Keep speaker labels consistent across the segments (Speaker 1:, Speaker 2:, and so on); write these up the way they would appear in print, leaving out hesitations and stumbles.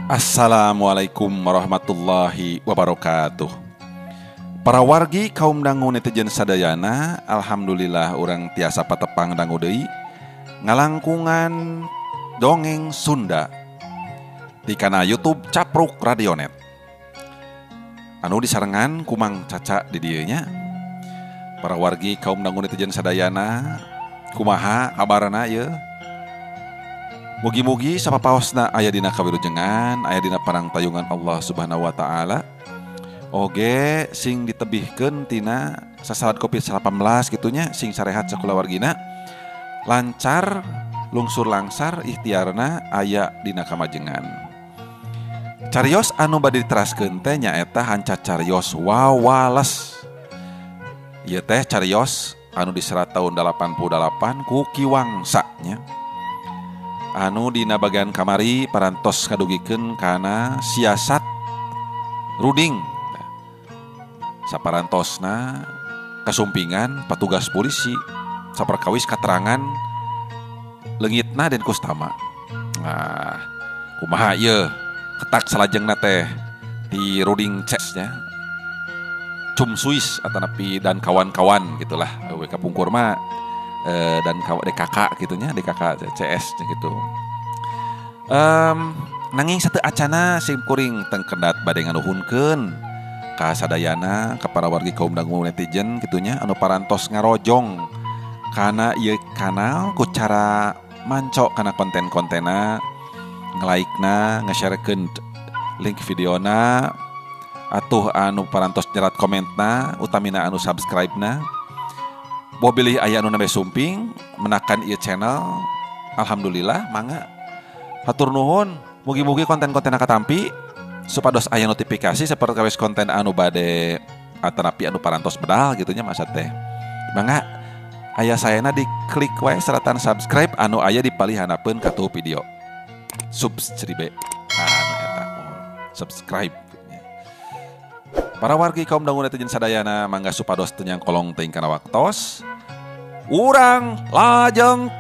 Speaker 1: Assalamualaikum warahmatullahi wabarakatuh. Para wargi kaum dangu netizen sadayana, alhamdulillah urang tiasa patepang dangu deui ngalangkungan dongeng Sunda di kana YouTube Capruk Radionet. Anu disarengan kumang Caca di dieu nya. Para wargi kaum dangu netizen sadayana, kumaha kabarna ieu? Mugi-mugi sapapaosna aya dina kawilujengan, aya dina parangtayungan Allah Subhanahu wa taala. Oge sing ditebihkeun tina sasalad Covid-19 gitunya, sing sarehat sakulawargina, lancar lungsur langsar ikhtiarna aya dina kamajengan. Carios anu bade diteraskeun teh nyaeta hanca carios wawales. Ieu teh carios anu diserat tahun 88 ku Ki Wangsa nya. Anu dina bagian kamari parantos kadugikeun kana siasat ruding. Saparantosna kasumpingan patugas polisi saperkawis katerangan leungitna Den Kustama. Nah, kumaha ieu ketak salajengna teh di ruding CS nya. Cum Suis atanapi dan kawan-kawan gitulah. We kapungkur mah dan DKK gitunya, DKK CS gitu. Nanging satu acana sim kuring teng kendat bade nganuhunkeun ka sadayana ka para wargi kaum dangu netizen gitunya anu parantos ngarojong kana ieu kanal ku cara mancok kana konten-kontena, nge-like-na, nge-sharekeun link videona, atuh anu parantos nyerat komentna, utamina anu subscribe-na. Boh bilih aya anu nembe sumping menakan ieu channel, alhamdulillah mangga. Hatur nuhun, mugi-mugi konten-konten katampi supados aya notifikasi saperkawis konten anu bade atanapi anu parantos bedal gitunya masa teh. Mangga aya sayana diklik wae seratan subscribe anu aya di palihanapeun katuhu video. Subscribe. Anu eta subscribe. Para wargi kaum dangu netizen sadayana mangga supados teu nyangkolong teuing kana waktos. Urang lajengkeun.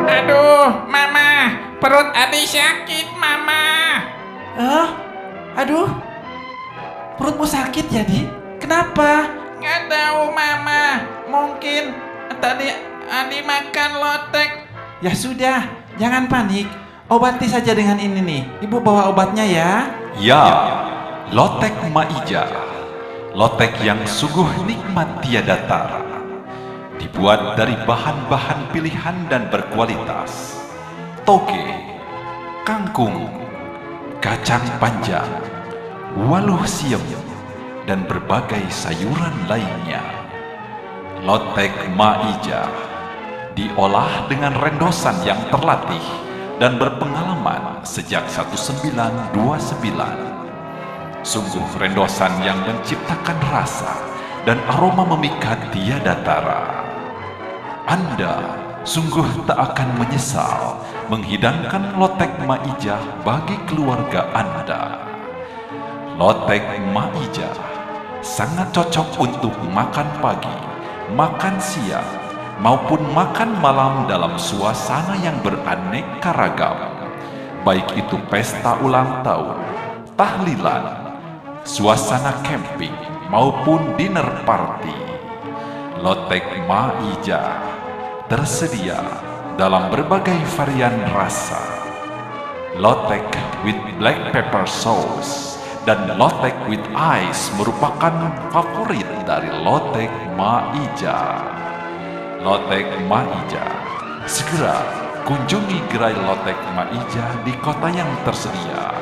Speaker 2: Aduh, Mama, perut Adi sakit, Mama.
Speaker 3: Aduh. Perutmu sakit ya, Di? Kenapa?
Speaker 2: Nggak tahu, Mama. Mungkin tadi Adi makan lotek.
Speaker 3: Ya sudah, jangan panik. Obati saja dengan ini nih. Ibu bawa obatnya ya.
Speaker 1: Ya, lotek Maija. Lotek yang sungguh nikmat tiada tara. Dibuat dari bahan-bahan pilihan dan berkualitas. Toge, kangkung, kacang panjang, waluh siem, dan berbagai sayuran lainnya. Lotek Maija diolah dengan rendosan yang terlatih dan berpengalaman sejak 1929. Sungguh rendosan yang menciptakan rasa dan aroma memikat tiada tara. Anda sungguh tak akan menyesal menghidangkan lotek Maija bagi keluarga Anda. Lotek Maija sangat cocok untuk makan pagi, makan siang, maupun makan malam dalam suasana yang beraneka ragam. Baik itu pesta ulang tahun, tahlilan, suasana camping, maupun dinner party. Lotek Maija tersedia dalam berbagai varian rasa. Lotek with black pepper sauce dan lotek with ice merupakan favorit dari Lotek Maija. Lotek Maija. Segera kunjungi gerai Lotek Maija di kota yang tersedia.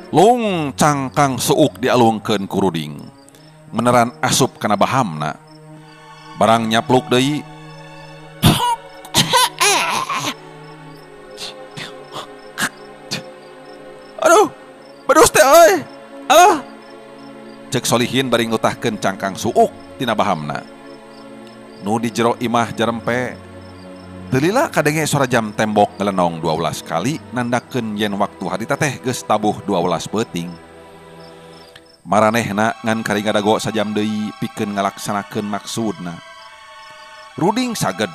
Speaker 1: Lung cangkang suuk dialungkeun ku Ruding. Meneran asup kana bahamna. Barang nyapluk deui. Aduh, bedus teh euy. Alah. Cek Solihin bari ngutahkeun cangkang suuk tina bahamna. Nu di jero imah jarempe. Teu lila kadenge sora jam tembok ngelenong 12 kali nandakeun yen waktu harita teh geus tabuh 12 peuting. Maranehna ngan kari ngadago sajam deui pikeun ngalaksanakeun maksudna. Ruding saged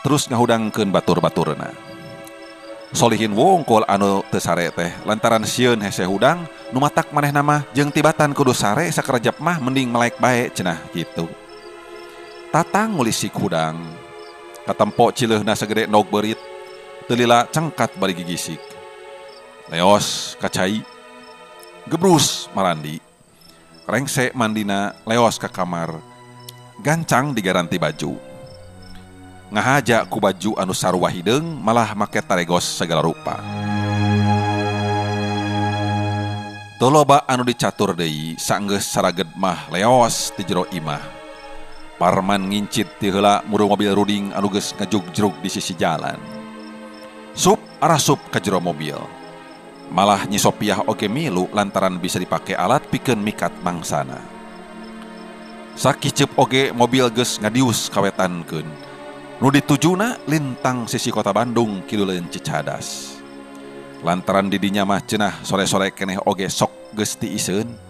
Speaker 1: terus ngahudangkeun batur-baturna. Solihin wongkol anu teu sare teh lantaran sieun hese hudang nu matak manehna mah jeung tibatan kudu sare sakerejep mah mending melek bae cenah kitu. Tatang ngulisik hudang. Katempo cileuhna sagede nog beurit, teu lila cengkat bari gigisik. Leos ka cai, gebrus marandi. Rengse mandina leos ka kamar, gancang digaranti baju. Ngahaja ku baju anu sarua hideung malah make taregos segala rupa. Teu loba anu dicatur deui sanggeus saraged mah leos ti jero imah. Parman ngincit ti heula muru mobil Ruding anu geus ngajugjrug di sisi jalan. Sup arasup ka jero mobil. Malah Nyi Sopiah oge milu lantaran bisa dipake alat pikeun mikat mangsana. Sakiceup oge mobil geus ngadius kawetankeun. Nu ditujuna lintang sisi kota Bandung kiduleun Cicadas. Lantaran didinya mah cenah sore-sore keneh oge sok geus tiiseun.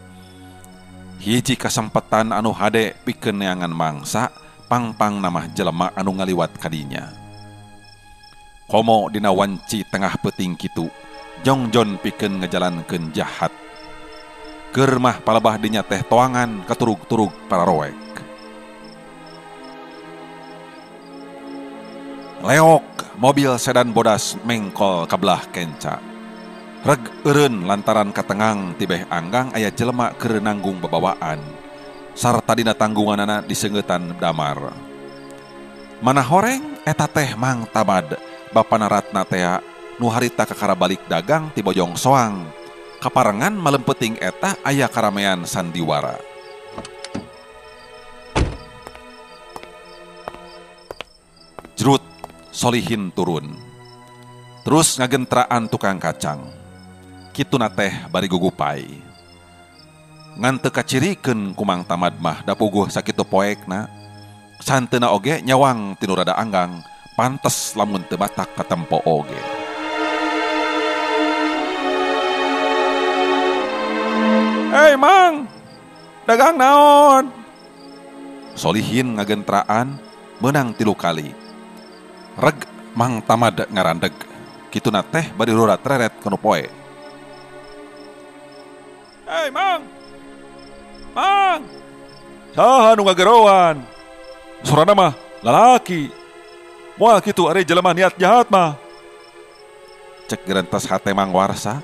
Speaker 1: Hiji kasempetan anu hade pikeun neangan mangsa, pangpang namah jelema anu ngaliwat kadinya. Komo dina wanci tengah peuting kitu, jongjon pikeun ngajalankeun jahat. Keur mah palebah dinya teh toangan katurug-turug pararoek. Leok mobil sedan bodas mengkol kabelah kenca. Reg eureun lantaran katengang tibeh anggang aya jelema keur nanggung babawaan. Sarta dina tanggunganana diseungeutan damar. Mana horeng eta teh Mang Tamad, bapana Ratna tea nu harita kakara balik dagang ti Bojong Soang. Kaparengan malem peuting eta aya karamean sandiwara. Jrut Solihin turun. Terus ngagentraan tukang kacang. Kituna teh bari gugupai. Ngan teu kacirikeun ku Mang Tamad mah da puguh sakitu poekna. Santeuna oge nyawang tinu rada anggang, pantes lamun teu batak katempo oge. Hei Mang, dagang naon? Solihin ngagentraan meunang 3 kali. Reg Mang Tamad ngarandeg. Kituna teh bari rurat reret kanu poe. Hei Mang, Mang, saha nu ngageroan? Sorana mah lalaki. Moal kitu ari jelema niat jahat mah. Cek gerentas hate Mang Warsa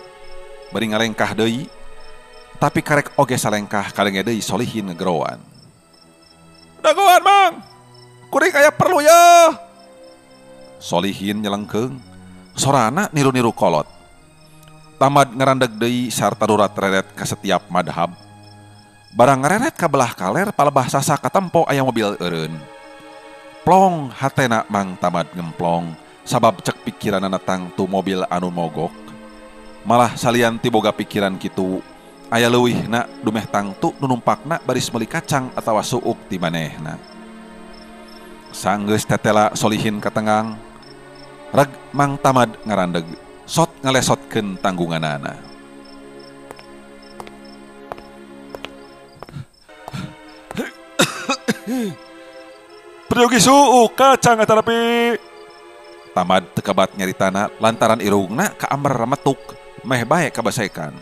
Speaker 1: bari ngalengkah deui. Tapi karek oge salengkah kalenge deui Solihin ngegeroan. Dagoan Mang, kuring aya perlu ya. Solihin nyelengkeung, sorana niru-niru kolot. Tamad ngarandeg deui sarta rurat reret ka setiap madhab. Barang ngareret ka belah kaler palebah sasa katempo aya mobil eureun. Plong hatena Mang Tamad ngemplong sabab cek pikiranana tangtu mobil anu mogok. Malah salian ti boga pikiran kitu, aya leuwihna dumeh tangtu nu numpakna baris meuli kacang atawa suuk ti manehna. Sanggeus tetela Solihin katengang, reg Mang Tamad ngarandeg. Sot ngalesotkeun tanggunganana. Peryogi suuk kacang atanapi. Tamad teu kabat nyaritana lantaran irungna kaamber metuk meh bae kabasekan.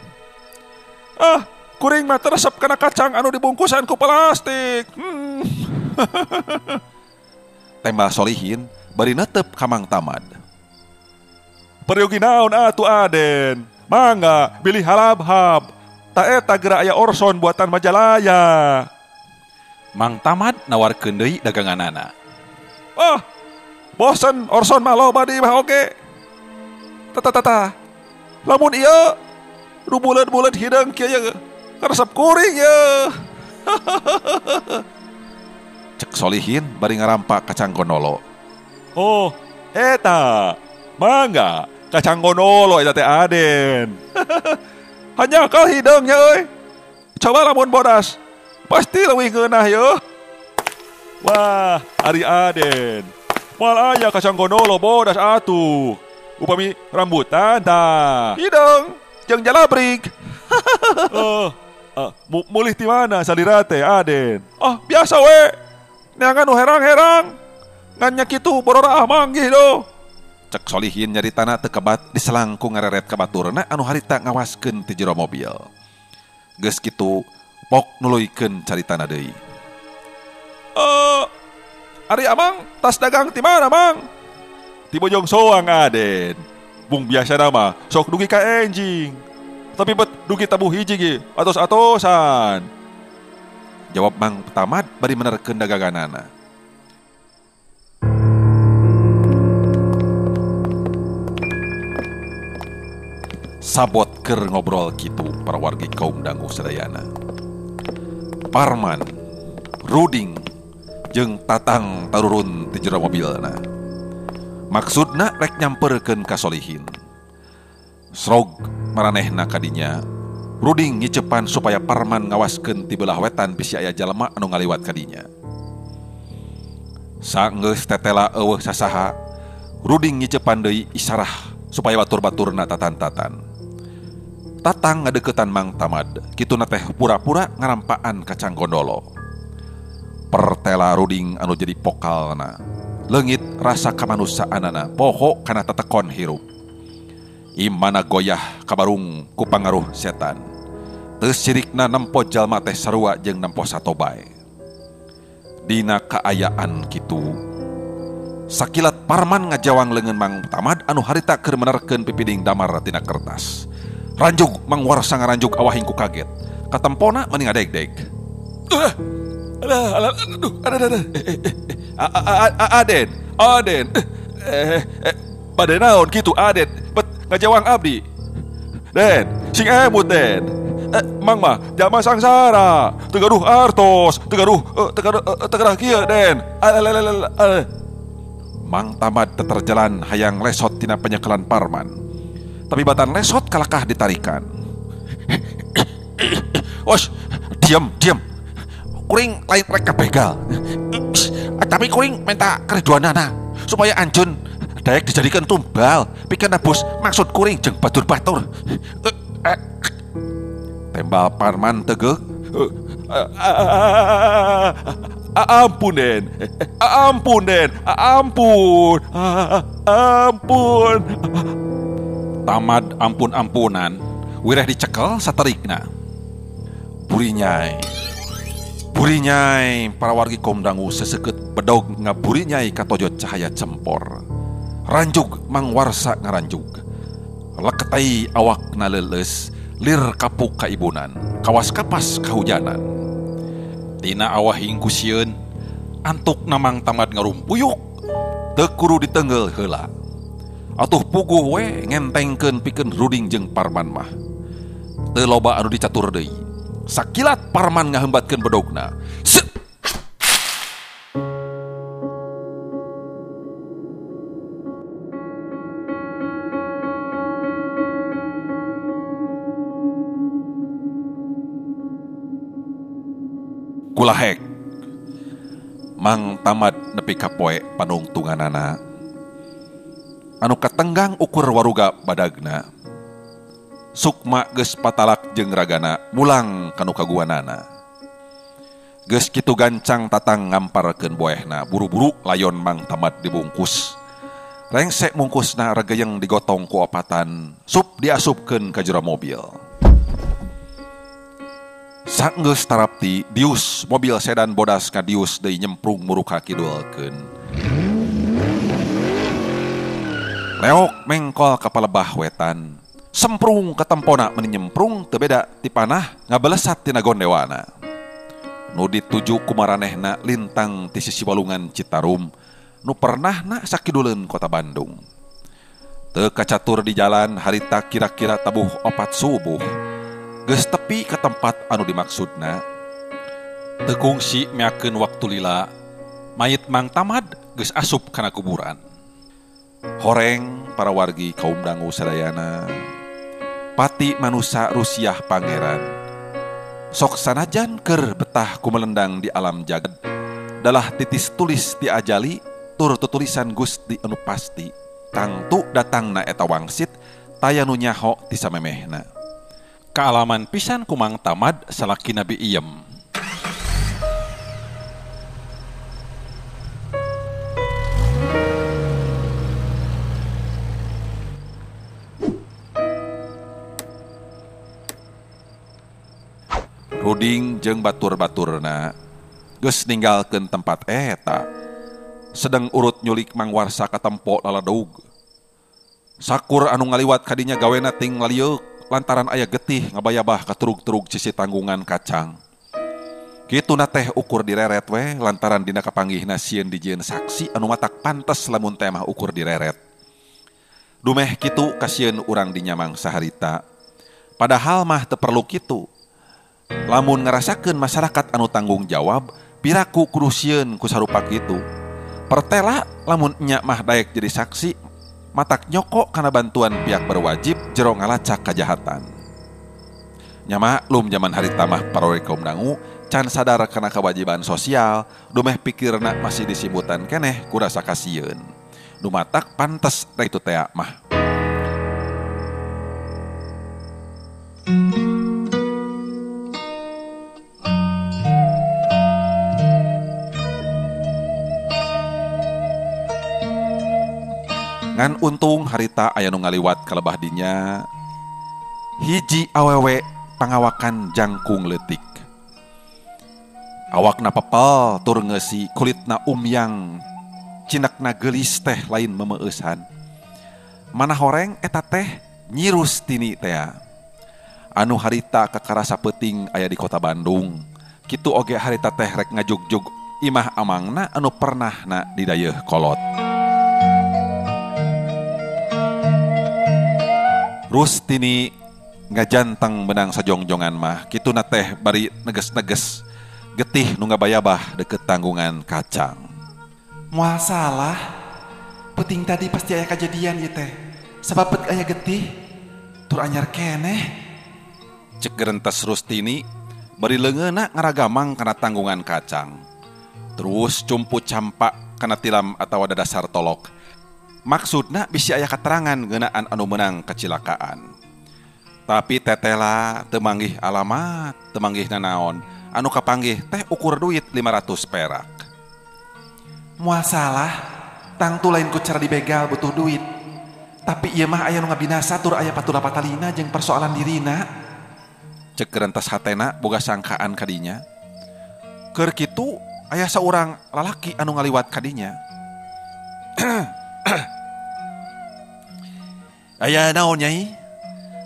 Speaker 1: Ah, kuring mah teresep kana kacang anu dibungkusan ku plastik. Tembal Solihin bari netep ka Mang Tamad. Peryogi naon atuh Aden? Mangga bilih halabhab. Ta eta geura aya Orson buatan Majalaya. Mang Tamad nawarkeun deui daganganana. Oh, bosen Orson mah loba di imah oge. Tata tata. Lamun ieu Nu buleut-buleut hideung kieu ye. Karesep kuring ye. Cek Solihin bari ngarampa kacang gondolo. Oh, eta. Mangga kacang gondolo eta teh Aden. Hanjakal hideungnya euy. Coba lamun bodas, pasti leuwih ngeunah ye. Wah, ari Aden. Moal aya kacang gondolo bodas atuh. Upami rambutan tah. Hideung jeung jalabrik. Mulih ti mana salira teh Aden? Oh, biasa we. Neangan nu herang-herang. Ngan nya kitu bororaah manggih do. Cek Solihin nyaritana teu kebat diselang ku ngareret ka baturna anu harita ngawaskeun ti jero mobil. Geus kitu pok nuluykeun caritana deui. Ari amang tas dagang ti mana mang? Ti Bojong Soang Aden. Bung biasa mah sok dugi ka enjing. Tapi bet dugi tabuh hiji ge atos-atosan. Jawab Mang Tamad bari menerkeun daganganana. Sabot keur ngobrol kitu para wargi kaum dangu sadayana. Parman, Ruding, jeung Tatang tarurun ti jero mobilna. Maksudna rek nyamperkeun ka Solihin. Srog maranehna kadinya, Ruding ngicepan supaya Parman ngawaskeun ti belah wetan bisi aya jalma anu ngaliwat kadinya. Saenggeus tetela eueuh sasaha, Ruding ngicepan deui isarah supaya batur-baturna tatan-tatan. Tatang ngadeukeutan Mang Tamad, kituna teh pura-pura ngarampaan kacang gondolo. Pertela Ruding anu jadi pokalna, leungit rasa kamanusaanana poho kana tetekon hirup. Imana goyah kabarung ku pangaruh setan. Teu sirikna nempo jalma teh sarua jeung nempo sato bae. Dina kaayaan kitu, sakilat Parman ngajawang leungeun Mang Tamad anu harita keur menerkeun pipiding damar tina kertas. Ranjug Mang Warsa ngaranjug awahing ku kaget. Katempona meni ngadeg-deg. Aden, Aden. Bade naon kitu Aden? Bet ngajawang abdi. Den, sing emut Den. Mang mah jalma sangsara, teu gaduh artos, teu gaduh teu gaduh kieu Den. Mang Tamad teterjalan hayang lesot tina penyekelan Parman. Tapi batan lesot kalakah ditarikan. Wos, diam, diam. Kuring lain rek begal. Tapi kuring minta keriduanana supaya anjeun daek dijadikan tumbal pikeun nebus maksud kuring jeung batur-batur. Tembal Parman tegeuk. Ampun Den, ampun Den, ampun, ampun. Tamad ampun-ampunan, wireh dicekel saterikna. Burinyai, burinyai para wargi kaum dangu seseukeut bedog ngaburinyai katojo cahaya cempor. Ranjug Mang Warsa ngaranjug. Leketai awakna leuleus, lir kapuk kaibunan, kawas kapas kahujanan. Tina awahing ku sieun, antukna Mang Tamad ngarumpuyuk, teu kuru ditenggel heula. Atuh puguh we ngentengkeun pikeun Ruding jeung Parman mah. Teu loba anu dicatur deui. Sakilat Parman ngahembatkeun bedogna. Set! Kulahek Mang Tamad nepi ka poe panungtunganana anu katenggang ukur waruga badagna. Sukma geus patalak jeung ragana mulang kanu kaguanana. Geus kitu gancang Tatang ngamparkeun boehna, buru-buru layon Mang Tamad dibungkus. Rengsek mungkusna regeyeng digotong ku opatan, sup diasupkeun ka jero mobil. Sanggeus tarapti dius mobil sedan bodas ka dius deui nyemprung muruka kidulkeun. Leok mengkol ka palebah wetan, semprung katempona meni nyemprung teu beda ti panah ngabalesat tina gondewana. Nu dituju ku maranehna lintang ti sisi walungan Citarum nu pernahna sakiduleun kota Bandung. Teu kacatur di jalan harita kira-kira tabuh 4 subuh. Geus tepi ka tempat anu dimaksudna. Teu kungsi meakeun waktu lila, mayit Mang Tamad geus asup kana kuburan. Horeng para wargi kaum dangu sadayana. Pati manusa Rusiah pangeran. Sok sanajan keur betah kumelendang di alam jagad. Dalah titis tulis ti ajali tur tutulisan Gusti anu pasti. Tangtu datangna eta wangsit taya nu nyaho ti samemehna. Kaalaman pisan ku Mang Tamad salaki Nabi Iem. Ruding jeung batur-baturna geus ninggalkeun tempat eta. Sedeng urut nyulik Mang Warsa katempo laladug. Sakur anu ngaliwat kadinya gawena ting lalieuk lantaran aya getih ngabayabah katurug-turug sisi tanggungan kacang. Kituna teh ukur direret we lantaran dina kapanggihna sieun dijieun saksi anu matak pantes lamun teh mah ukur direret. Dumeh kitu kasieun urang dinya mangsa harita. Padahal mah teu perlu kitu. Lamun ngarasakeun masyarakat anu tanggung jawab, piraku kudu sieun ku sarupa kitu. Pertela lamun nya mah daek jadi saksi, matak nyoko kana bantuan pihak berwajib jero ngalacak kajahatan. Nya maklum zaman harita mah paroe kaum dangu can sadar kana kewajiban sosial, dumeh pikirna masih disimbutan keneh ku rasa kasieun. Nu matak pantes rek itu tea mah. Ngan untung harita aya nu ngaliwat kalebah dinya hiji awewe pangawakan jangkung leutik. Awakna pepel tur ngeusi kulitna umyang cinakna geulis teh lain memeeusan. Mana horeng eta teh Nyi Rustini tea. Anu harita kakarasa peuting aya di kota Bandung. Kitu oge harita teh rek ngajugjug imah amangna anu pernahna didayeuh kolot. Rustini ngajanteng menang sajongjongan mah kituna teh bari neges-neges getih nu ngabayabah deket tanggungan kacang.
Speaker 3: Moal salah, peuting tadi pasti aya kajadian ieu teh. Sabab pet aya getih tur anyar keneh.
Speaker 1: Cek gerentes Rustini bari leungeunna ngaragamang kana tanggungan kacang. Terus cumpu campak kana tilam atawa dadasar tolok. Maksudna bisi aya katerangan ngeunaan anu meunang kecilakaan. Tapi tetela teu manggih alamat, teu manggih nanaon. Anu kapanggih teh ukur duit 500 perak.
Speaker 3: Moal salah, tangtu lain ku cara dibegal butuh duit. Tapi ieu mah aya nu ngabinasa tur aya patula patalina jeung persoalan dirina.
Speaker 1: Cek gerentas hatena boga sangkaan kadinya. Keur kitu aya saurang lalaki anu ngaliwat kadinya. Aya naon nyai?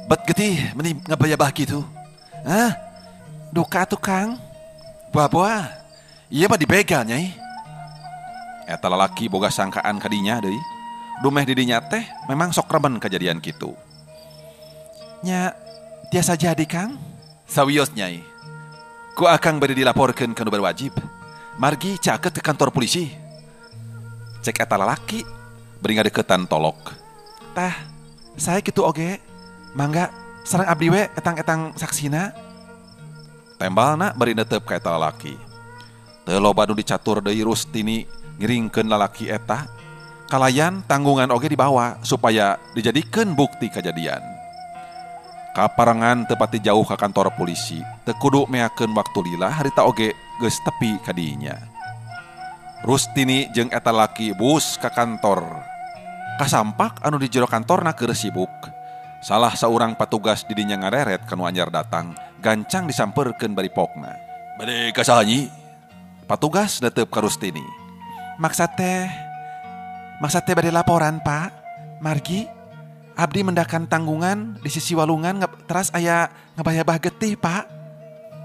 Speaker 1: Bet getih meni ngabayabah kitu. Hah?
Speaker 3: Duka atuh Kang.
Speaker 1: Buah-buah. Ieu mah dibegal nyai. Eta lalaki boga sangkaan kadinya deui. Dumeh di dinya teh memang sok remen kejadian kitu.
Speaker 3: Nya tiasa jadi Kang.
Speaker 1: Sawios nyai. Ku akang bade dilaporkeun ka nu berwajib. Margi caket ke kantor polisi. Cek eta lalaki bari ngadeukeutan tolok.
Speaker 3: Tah, saya kitu oge. Mangga sareng abdi we etang-etang saksina.
Speaker 1: Tembalna bari netep ka eta lalaki. Teu loba nu dicatur deui Rustini ngiringkeun lalaki eta. Kalayan tanggungan oge dibawa supaya dijadikeun bukti kejadian. Kaparengan teu pati jauh ka kantor polisi, teu kudu meakeun waktu lila harita oge geus tepi ka dinya. Rustini jeung eta laki bus ka kantor. Kasampak anu di jero kantorna keur sibuk. Salah saurang patugas di dinya ngareret kanu anyar datang, gancang disampeurkeun bari pokna. Bade ka saha nyi? Patugas netep ka Rustini.
Speaker 3: Maksa teh bade laporan, Pak. Margi abdi mendakan tanggungan di sisi walungan teras aya ngabayabah getih, Pak.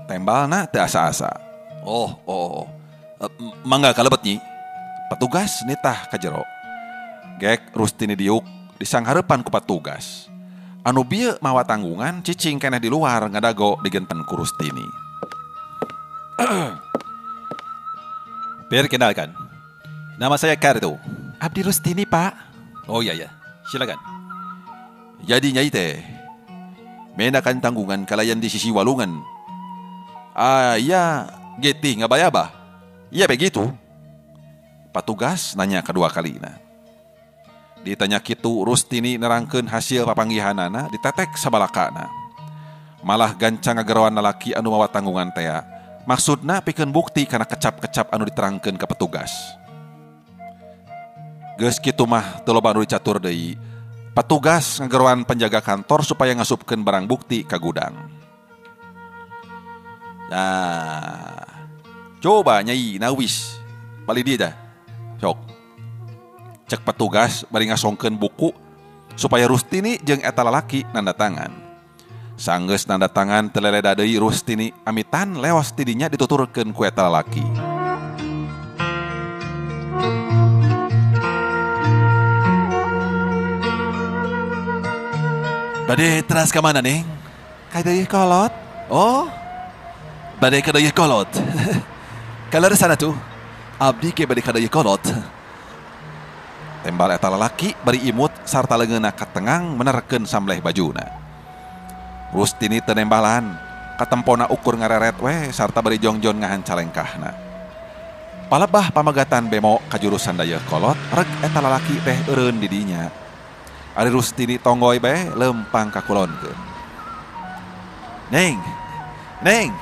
Speaker 1: Tembalna teu asa-asa. Oh. Mangga kalebet nyi. Petugas nitah ka jero. Gek Rustini diuk Disanghareupan ku patugas. Anu bieu mawa tanggungan cicing keneh di luar ngadago digenten ku Rustini.
Speaker 3: Perkenalkan, nama saya Karto.
Speaker 2: Abdi Rustini, Pak.
Speaker 3: Oh iya ya, silakan.
Speaker 1: Jadi nyai teh menakan tanggungan kalayan di sisi walungan. Ah iya, getih ngabayabah. Iya begitu. Patugas nanya kedua kalina. Ditanya kitu Rustini nerangkeun hasil papanggihanana ditetek sabalakana. Malah gancang ngageroan lalaki anu mawa tanggungan tea. Maksudna pikeun bukti kana kecap-kecap anu diterangkeun ka petugas. Geus kitu mah teu loba anu dicatur deui. Petugas ngageroan penjaga kantor supaya ngasupkeun barang bukti ka gudang. Nah, coba nyai nawis bali dia dah. Sok. Cek petugas bari ngasongkeun buku supaya Rustini jeung eta lalaki nanda tangan. Sanggeus nanda tangan teu leleda deui Rustini amitan leos ti dinya dituturkeun ku eta lalaki. Bade teras ka mana, Neng?
Speaker 3: Ka Dayeuhkolot.
Speaker 1: Oh. Bade ka Dayeuhkolot. Kalau sana tuh, abdi ke bade ka Dayeuhkolot. Tembal eta lalaki bari imut sarta leungeunna katengang menerkeun samleh bajuna. Rustini teu nembalan, katempona ukur ngareret we sarta bari jongjon ngahan calengkahna. Palebah pamegatan bemo ka jurusan Dayeuhkolot, reg eta lalaki teh eureun di dinya. Ari Rustini tonggoy bae lempang ka kulonkeun. Neng, Neng,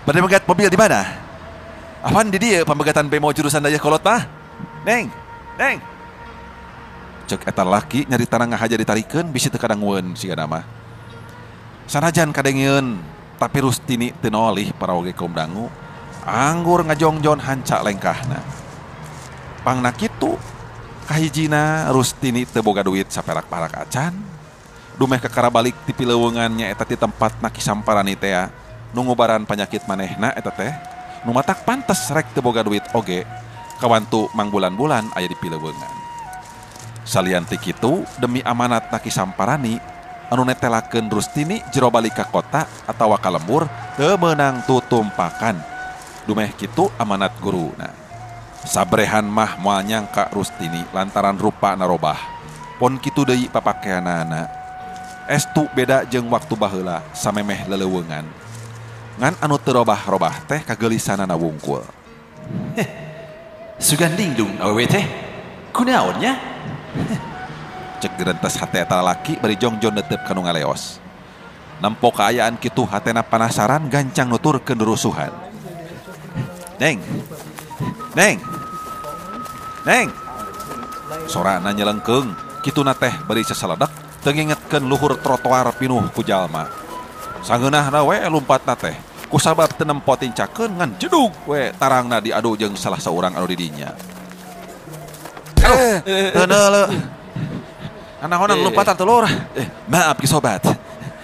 Speaker 1: bade megat mobil di mana? Apaan di dieu pamegatan bemo jurusan Dayeuhkolot mah? Neng, Neng. Cek eta lalaki nyaritana ngahaja ditarikeun bisi teu kadangueun sigana mah. Sanajan kadengeun tapi Rustini teu nolih paraoge kaum dangu, anggur ngajongjon hanca lengkahna. Pangna kitu kahijina Rustini teu boga duit saperak-parak acan. Dumeh kakara balik ti pileuweungan nyaeta ti tempat Ki Samparani tea nu ngubaran panyakit manehna eta teh nu matak pantes rek teu boga duit oge kawantu mangbulan-bulan aya di pileuweungan. Salian ti kitu demi amanat Ki Samparani anu netelakeun Rustini jero balik ka kota atawa ka lembur teu meunang tutumpakan. Dumeh kitu amanat guruna. Sabrehan mah moal nyangka Rustini lantaran rupa narobah. Pon kitu deui papakeanana. Estu beda jeung waktu baheula samemeh leleuweungan. Ngan anu teu robah-robah teh kageulisanana wungkul.
Speaker 3: Sugan dingdung awewe teh. Kunaon nya?
Speaker 1: Cek gerentes hate eta lalaki bari jongjon netep ka nu ngaleos. Nempo kaayaan kitu hatena panasaran gancang nuturkeun rusuhan. Neng. Neng. Neng. Sorana nyelengkeung, kituna teh bari sasaledek teu ngingetkeun luhur trotoar pinuh ku jalma. Sangeunahna we lumpatna teh, kusabab teu nempo tincakeun ngan jedug we tarangna diadu jeung salah saurang anu di dinya. Aduh, teu neuleuh. Anahonan lompatan telur. Maaf ki sobat.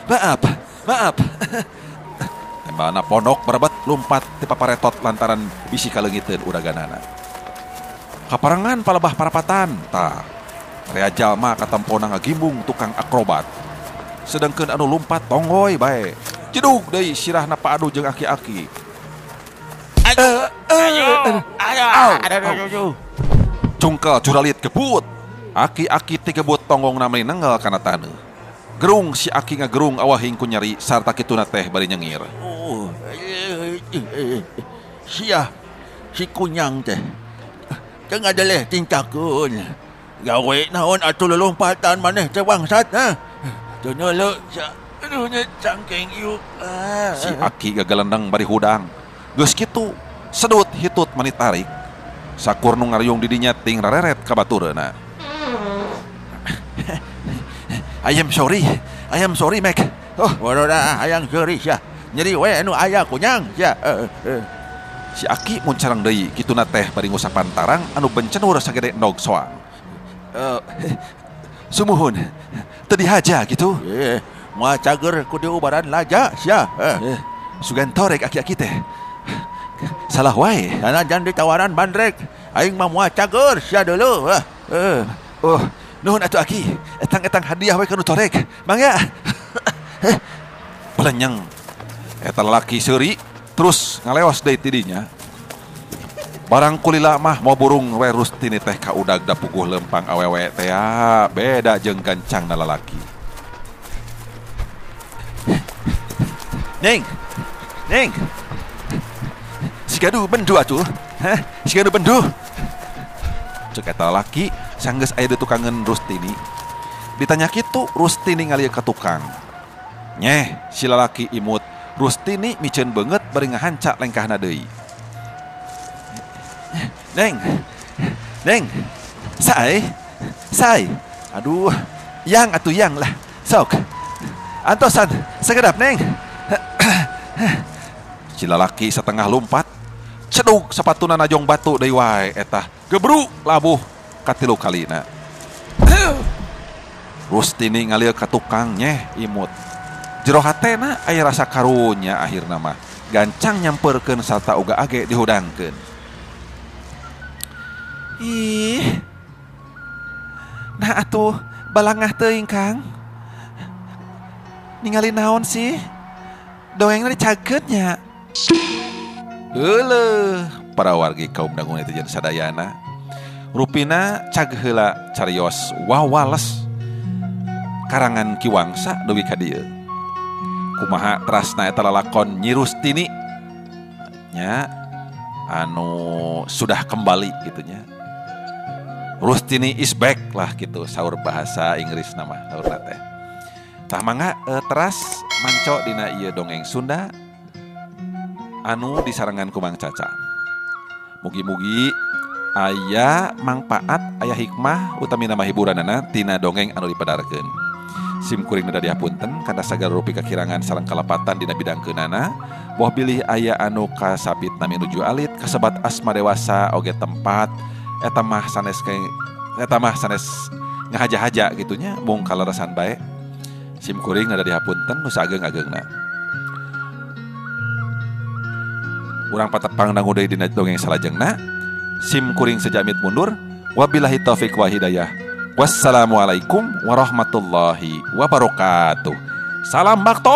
Speaker 1: Maaf, maaf. Tembalna pondok berebet lumpat ti paparetot lantaran bisi kaleungiteun uraganana. Kaparengan palebah parapatan tah. Rea jalma katempona ngagimbung tukang akrobat. Sedangkeun anu lumpat tonggoy bae. Jedug deui sirahna paadu jeung aki-aki. Aduh. Cungkel curalit kebut. Aki-aki tikebut tonggongna meuni nengel kana taneuh. Gerung si aki ngagerung awahing ku nyeri sarta kituna teh bari nyengir.
Speaker 4: Oh, sia si kunyang teh. Teu ngadeleh tingkakeun. Gawe naon atuh lolompatan maneh teh bangsat ha. Teu neuleuh sia. Aduh nya cangkeng ieu.
Speaker 1: Si aki gagalendeng bari hudang. Geus kitu sedut hitut mani tarik. Sakur nu ngariung di dinya ting rareret ka batureuna. I am sorry, Mac.
Speaker 4: Oh, waroda hayang sorry sia. Nyeri we anu aya kunyang sia.
Speaker 1: Si aki muncarang deui kituna teh bari ngusapan tarang anu bencenur sagede endog soang. Sumuhun, teu dihaja gitu.
Speaker 4: Moal cager ku diubaran laja sia.
Speaker 1: Sugan torek aki-aki teh. Salah wae.
Speaker 4: Sanajan ditawaran bandrek, aing mah moal cager sia dulu.
Speaker 1: Oh,
Speaker 3: Nuhun atuh aki, etang-etang hadiah we kanu torek. Mangga.
Speaker 1: Belenyeng. Eta lalaki seuri terus ngaleos deui tidinya. Barang kulila mah mau burung we Rustini teh kaudag da puguh lempang awewe teh beda jeung gancangna lalaki.
Speaker 3: Neng. Neng. Siga nu bendu atuh. Hah? Siga nu bendu.
Speaker 1: Cek eta lalaki sanggeus aya di tukangeun Rustini. Ditanya kitu Rustini ngalieu ka tukang. Nyeh, si lalaki imut. Rustini miceun beungeut bari ngahanca lengkahna deui.
Speaker 3: Neng. Neng. Sai. Sai. Aduh, yang atuh yang lah. Sok. Antosan sakedap neng.
Speaker 1: Si lalaki setengah lumpat, cedug sepatuna najong batu deui wae eta. Gebru labuh katilu kalina. Rustini ngalieu ka tukang nyeh imut. Jero hatena aya rasa karunya akhirna mah. Gancang nyamperkeun sarta uga age dihudangkeun.
Speaker 3: Ih. Nah atuh balangah teuing Kang. Ningali naon sih? Dongengna dicageut nya.
Speaker 1: Euleuh, para wargi kaum dangu netizen sadayana. Rupina cag heula carios wawales karangan Ki Wangsa dugi ka dieu. Kumaha terasna eta lalakon Nyi Rustini nya anu sudah kembali gitu nya. Rustini is back lah gitu saur bahasa Inggris nama saurna teh. Tah mangga teras manco dina ieu dongeng Sunda anu disarengan ku Mang Caca. Mugi-mugi aya mangpaat, aya hikmah utamina mah hiburanana tina dongeng anu dipedarkeun. Sim kuring nada dihapunten kana sagala rupi kakirangan sareng kalepatan dina bidangkeunana. Boh bilih aya anu kasabit nami nuju alit kasebat asma dewasa oge tempat eta mah sanes eta mah sanes ngahaja-haja gitunya mung kalarasan bae. Sim kuring nada dihapunten nu saageng-ageungna. Urang patepang dangu deui dina dongeng salajengna. Sim kuring sejamit mundur. Wabillahi taufik wa hidayah. Wassalamualaikum warahmatullahi wabarakatuh. Salam baktos.